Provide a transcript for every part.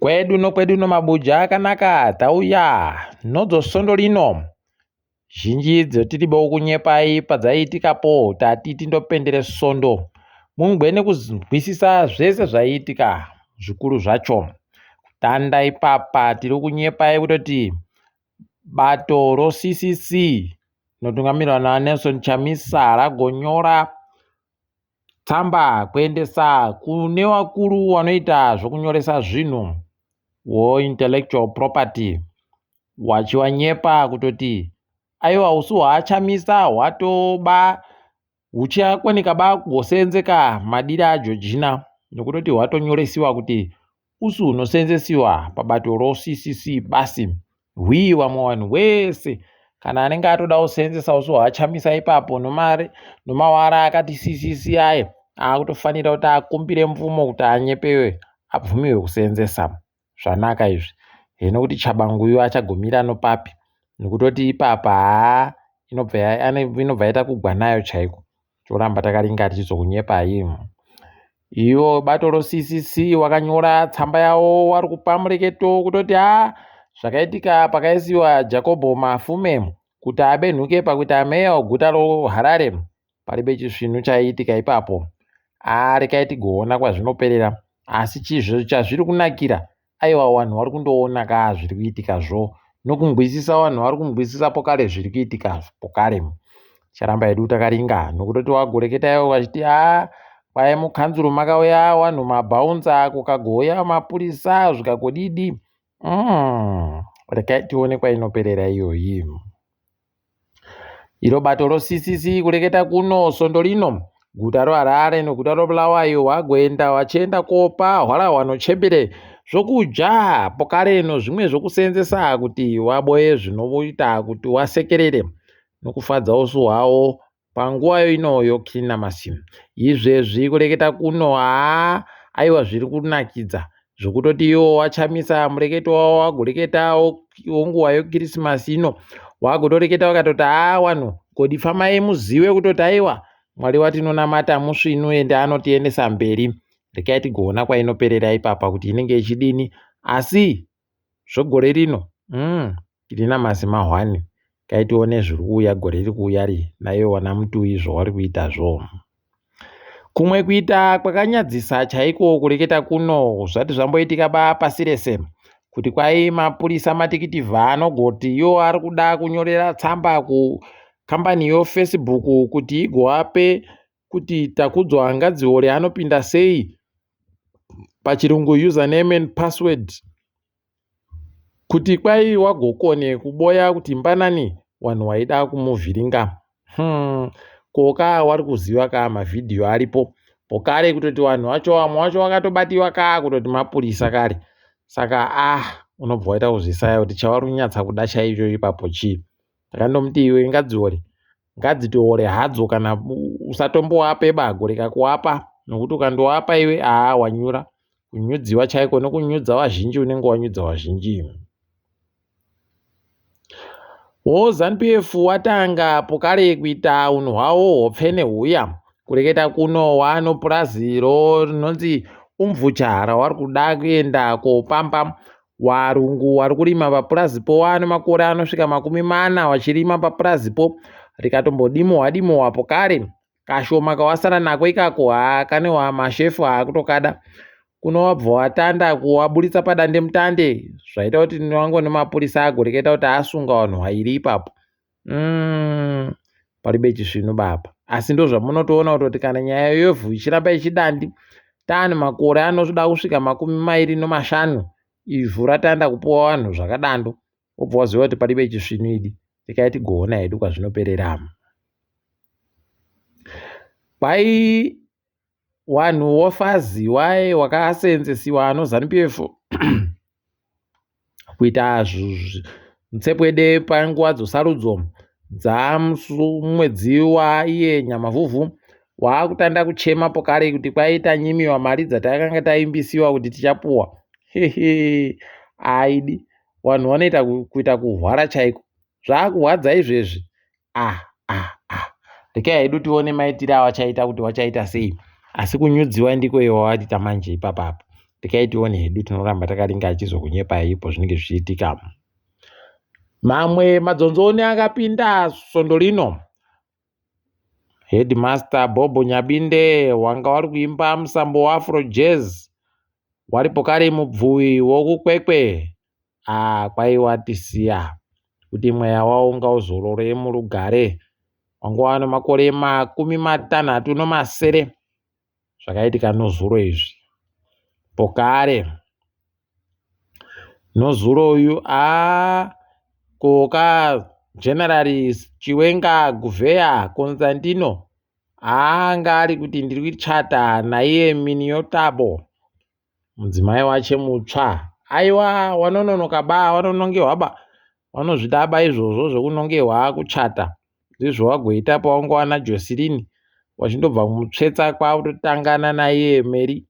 Kwedu nokwedu nomabuja akanaka tauya nodzo svondo rino zhinji dzotiribo kunyepai padzaiitikapo tati tindopendere svondo mungwene kuzwisisa zvese zvaiitika zvikuru zvacho kutanda ipapa tiri kunyepai kutoti bato roCCC rinotungamirwa naNelson Chamisa ragonyora Tsamba kuendesa kune vakuru vanoita zvokunyoresa zvinhu woIntellectual Property wachiwanyepa kutoti aiwa usu hwaChamisa hwatoba huchakwanika ba kugoseenzeka madira aJojina nokutoti hwatonyoresiwa kuti Usu hunoseenzesiwa pabato roCCC basi. Hwii vamwe vanhu wese kana anenge atoda kuseenzesa usu hwachamisa ipapo nomari nomawara akati CCC aye akutofanira kuti akumbire mvumo kuti anyepewe abvumiwe kuseenzesa. Zvanaka izvi. Hino kuti Tshabangu achagumira nopapi nokutoti ipapa haa inobva yaita kugwa nayo chaiko. Toramba takaringa tichizokunyepai. Ivo bato roCCC wakanyora tsamba yawo wari kupa mureketo kutoti ha zvakaitika pakaisiwa Jacob Mafume kuti abenhuke pakuita meya weguta roHarare paribe chisvinu chaiitika ipapo. Haa rekai tigoona kwazvinoperera asi chazviri kunakira Aiwa wanhu wari kundoona ka zviri kuitika zvo nokungwisisa wanhu wari kungwisisa pokare zviri kuitika pokare. Charamba hedu takaringa nokutoti wagoreketa iwo vachiti a kwai mukanzuru makauya wanhu mabhaunza kukagouya mapurisa zvikagodidi mm. Rekai tione kwainoperera iyoyi. Iro bato roCCC kureketa kuno svondo rino, guta roHarare neguta roBulawayo wagoenda wachienda kopa hwarahwa nochembere zvokudya pokare nozvimwe zvokuseenzesa kuti waboye zvinoita kuti wasekerere nokufadza usu hwawo Panguva ino yoKrinamasi izvezvi kureketa kuno haa aiwa zviri kunakidza zvokutoti iwo wachamisa mureketo wavo wagoreketa wonguva yekirisimasi ino wagotoreketa wakatoti haa wanhu godifamai muzive kutoti aiwa mwari watinonamata musvinu ende anotiendesa mberi rekai tigoona kwainoperera ipapa kuti inenge ichidini asi zvegore rino mm, tiri namasi mahwani kai tione zviri kuuya gore riri kuuya ri naiwe wana mutuyi zvawari kuita zvo kumwe kuita kwakanyadzisa chaiko kureketa kuno zvati zvamboitika ba pasi rese kuti kwai mapurisa matikitivha anogoti iwo ari kuda kunyorera tsamba kukambani yofacebook kuti igoape kuti Takudzwa Ngadziore anopinda sei pachirungu username and password kuti kwai wagokone kuboya kuti mbanani wanhu waida kumuvhiringa hmm. ko kaa wari kuziva kaa mavhidhiyo aripo pokare kutoti vanhu vacho vamwe vacho vakatobatiwa kaa kutoti mapurisa kare saka ah unobva waita kuzvisaya kuti chavari kunyatsa kuda chaicho ipapo chii ndakandomuti iwe ngadziore ngadzitoore hadzo kana usatomboape bago rikakuapa nokuti ukandoapa iwe haa wanyura kunyudziwa chaiko nokunyudza vazhinji unenge wanyudza vazhinji wo zanupf watanga pokare kuita unhu hwawo hopfene huya kureketa kuno wano purazi ro rinonzi umvucha rawari kuda kuenda kopamba Warungu wari kurima papurazipo wane makore anosvika 40 wachirima papurazipo rikatombodimohwa dimohwapo kare kashoma kawasara nako ikako haa kane mashefu haakutokada kuno wabva watanda kuwaburitsa padande mutande zvaita kuti wangu nemapurisa agoreketa kuti asunga vanhu vairi ipapo mm, paribe chisvinu baba asi ndozvamunotoona kutoti kana nyaya yevhu ichiramba ichidandi taane makore anoda kusvika 25 ivhu ratanda kupuwa vanhu zvakadando wobva waziva kuti paribe chisvinu idi tikai tigoona hedu kwazvinoperera kwai Wanhu wofazi waye wakaseenzesiwa ano Zanu PF kuita mutsepwede panguva dzosarudzo dzamwedzi waiye Nyamavhuvhu waakutanda kuchema pokare kuti kwaita nyimiwa mari dzatakanga taimbisiwa kuti tichapuwa hehe aidi vanhu vanoita kuita kuhwara chaiko zvaakuhwadza izvezvi ah ah ah rekai hedu tione maitire awachaita kuti wachaita sei asi kunyudziwa ndiko iwo waita manje ipapapa. Rekai tione hedu tinoramba takaringa achizokunyepai ipo zvinenge zvichiitika. Mamwe madzonzoni akapinda svondo rino. Headmaster Bob Nyabinde wanga wari kuimba musambo weAfro Jazz waripo kare mubvuwi wokuKwekwe. Ah, kwaiwa tisiya kuti mweya wawo ngauzorore murugare. Wanga wane makore 67 zvakaitika nozuro izvi. Pokare nozuro uyu aa koka General Chiwenga Guvheya Constantino anga ari kuti ndiri kuchata naiye Miniyothabo mudzimai wache mutsva. Aiwa wanononoka ba wanonongerwa ba vanozvida ba izvozvo zvekunongerwa kuchata ndizvo wagoita pawanga wana Jocelyn wachindobva kumutsvetsa kwakutotangana naiye Mary.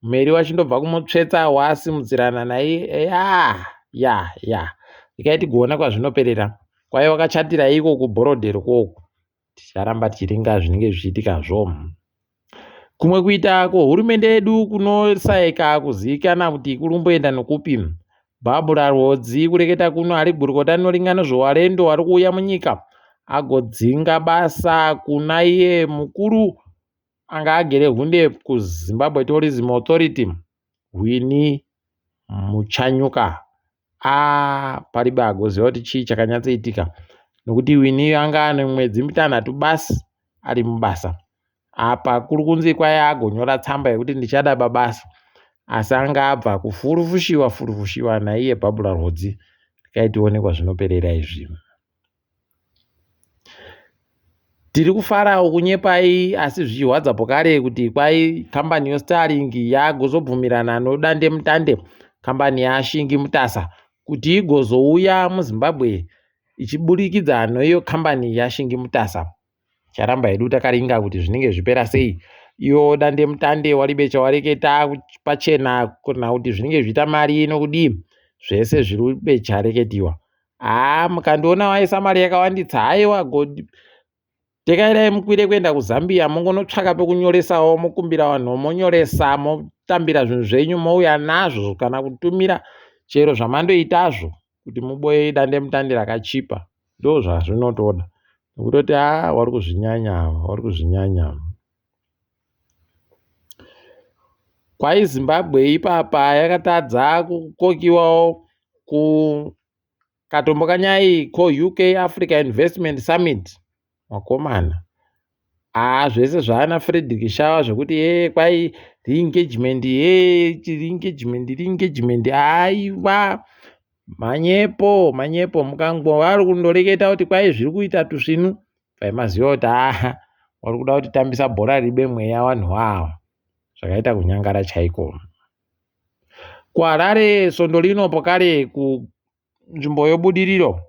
Mary wachindobva kumutsvetsa wasimudzirana naiye ya ya ya rekai tigoona kwazvinoperera. Kwai wakachatira iko kuBorodhero koku. Ticharamba tichiringa zvinenge zvichiitikazvo. Kumwe kuita kwehurumende yedu kunosaika kuzivikana kuti kuri kumboenda nokupi. Barbara Rwodzi kureketa kuno ari gurukota rinoringa nezvewarendo wari kuuya munyika agodzinga basa kuna iye mukuru anga agere hunde kuZimbabwe Tourism Authority Winnie Muchanyuka. Ah, paribe agoziva kuti chii chakanyatsoitika nokuti Winnie anga ane mwedzi mitanhatu basi ari mubasa. Apa kuri kunzi kwai agonyora tsamba yekuti ndichada babasa asi anga abva kufurufushiwa furufushiwa naiye Barbara Rwodzi. Rekai tione kwazvinoperera izvi. Tiri kufarawo kunyepai asi zvichirwadza pokare kuti kwai kambani yoStarlink yagozobvumirana nodandemutande kambani yaShingi Mutasa kuti igozouya muZimbabwe ichiburikidza noiyo kambani yaShingi Mutasa. Ticharamba hedu takaringa kuti zvinenge zvipera sei. Iwo dandemutande waribe chawareketa pachena kana kuti zvinenge zviita mari nokudii zvese zviri bechareketiwa. Haa mukandiona waisa mari yakawandisa haiwa god tekairai mukwire kuenda kuZambia mongonotsvaka pekunyoresawo mokumbira vanhu monyoresa motambira zvinhu zvenyu mouya nazvo kana kutumira chero zvamandoitazvo kuti muboye dandemutande rakachipa ndo zvazvinotoda nekutoti haa wari kuzvinyanya ava wari kuzvinyanya. Kwai Zimbabwe ipapa yakatadza kukokiwawo kukatombo kanyai koUK Africa Investment Summit vakomana haa zvese zvaana Frederick Shawa zvekuti ye kwai reengagement ye reengagement reengagement aiwa manyepo manyepo mukango vari kundoreketa kuti kwai zviri kuita tusvinu bvai maziva kuti aa vari kuda kutitambisa bhora ribe mweya vanhu ava zvakaita kunyangara chaiko. KuHarare svondo rino pokare kunzvimbo yebudiriro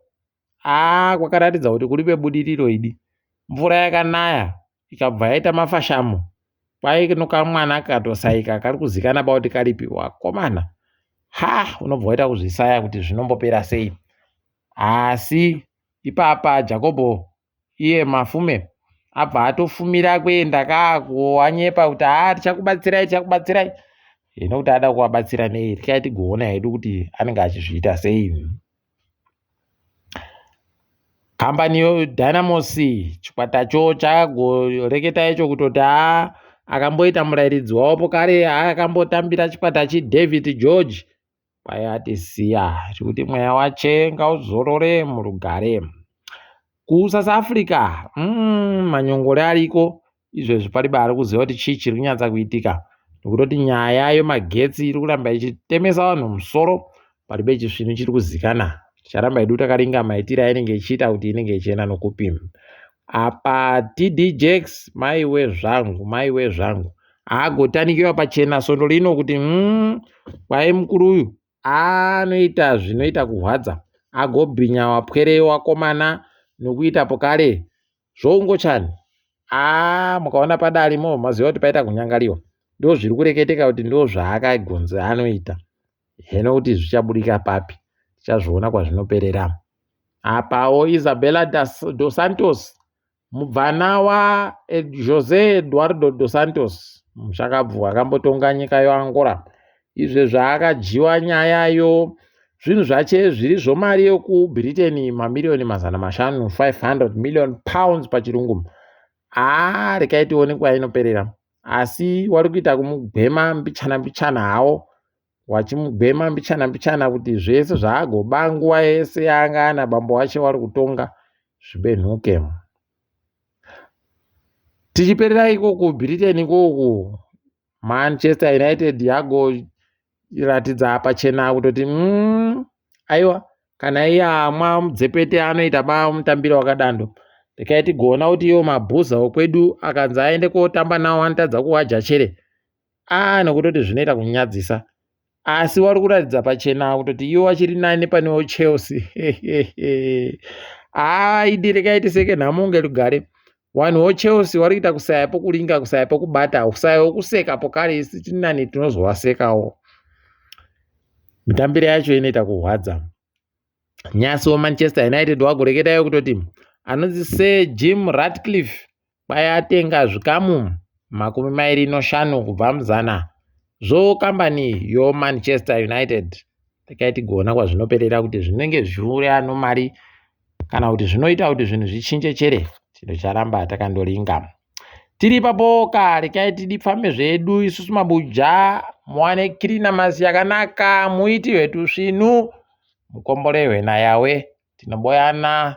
aa kwakaratidza kuti kuri kwebudiriro idi. Mvura yakanaya ikabva yaita mafashamo kwai nokamwana katosaika kari kuzikana ba kuti karipi wakomana ha unobva waita kuzvisaya kuti zvinombopera sei asi ipapa Jakobho iye Mafume abva atofumira kuenda kaakuwanyepa kuti haa tichakubatsirai tichakubatsirai hino kuti ada kuvabatsira nei rekai tigoona hedu kuti anenge achizviita sei. Kambani yeDynamos chikwatacho chagoreketa icho kutoti haa akamboita murairidzi wavo kare akambotambira chikwata chiDavid George kwai atisiya zvekuti mweya wache ngauzorore murugare. KuSouth Africa manyongore ariko izvezvi paribe ari kuziva kuti chii chiri kunyatsa kuitika nokutoti nyaya yemagetsi iri kuramba ichitemesa vanhu musoro paribe chisvinu chiri kuzikana. Ticharamba hedu takaringa maitiro ainenge ichiita kuti inenge ichienda nokupi. Apa TD Jakes maiwe zvangu maiwe zvangu agotanikiwa pachena svondo rino kuti kwai mukuru uyu anoita zvinoita kuhwadza agobhinya wapwere wakomana nokuita pokare zvoungochani aa mukaona padare imomo maziva kuti paita kunyangariwa ndo zviri kureketeka kuti ndo zvaakagonzi anoita heno kuti zvichaburika papi tichazviona kwazvinoperera. Apawo Isabella dos Santos mubvana waJose Eduardo dos Santos mushakabvu akambotonga nyika yeAngola. Izvezvi akadyiwa nyaya yo zvinhu zvache zviri zvomari yekuBritain mamiriyoni 500, 500 million pounds pachirungu. Haa, rekai tione kwainoperera. Asi wari kuita kumugwema mbichana mbichana hawo, wachimugwema mbichana mbichana kuti zvese zvaagoba nguva yese yaanga ana bambo wache wari kutonga zvibenhuke. Tichiperera iko kuBritain ikoku, Manchester United yagoratidza pachena kutoti aiwa, kana iye amwa mudzepete anoita ba mutambiro wakadando. Rekai tigoona kuti iwo mabhuza okwedu akanzi aende kotamba nawo anotadza kuwadya chere a, nokutoti zvinoita kunyadzisa. Asi wari kuratidza pachena kutoti iwo wachiri nani panewo Chelsea. Haa, idi rekai tiseke nhamo ngerugare. Vanhu voChelsea vari kuita kusaya pokuringa, kusaya pokubata, kusaya wokuseka pokare. Isi tiri nani, tinozovasekawo. Mitambiro yacho inoita kurwadza. Nyasi weManchester United wagoreketayo kutoti anonzi Sir Jim Ratcliffe kwai atenga zvikamu 25 kubva muzana zvokambani yoManchester United. Rekai tigoona kwazvinoperera, kuti zvinenge zviuya nomari kana kuti zvinoita kuti zvinhu zvichinje chere. Tinocharamba takandoringa tiri ipapo ka. Rekai tidipfambe zvedu isusu mabuja, muwane kirinamasi yakanaka, muitirwe tusvinu, mukomborerwe naYawe. Tinoboyana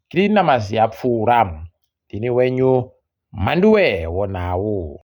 kirinamasi yapfuura. Ndini wenyu Mhanduwe wonhau.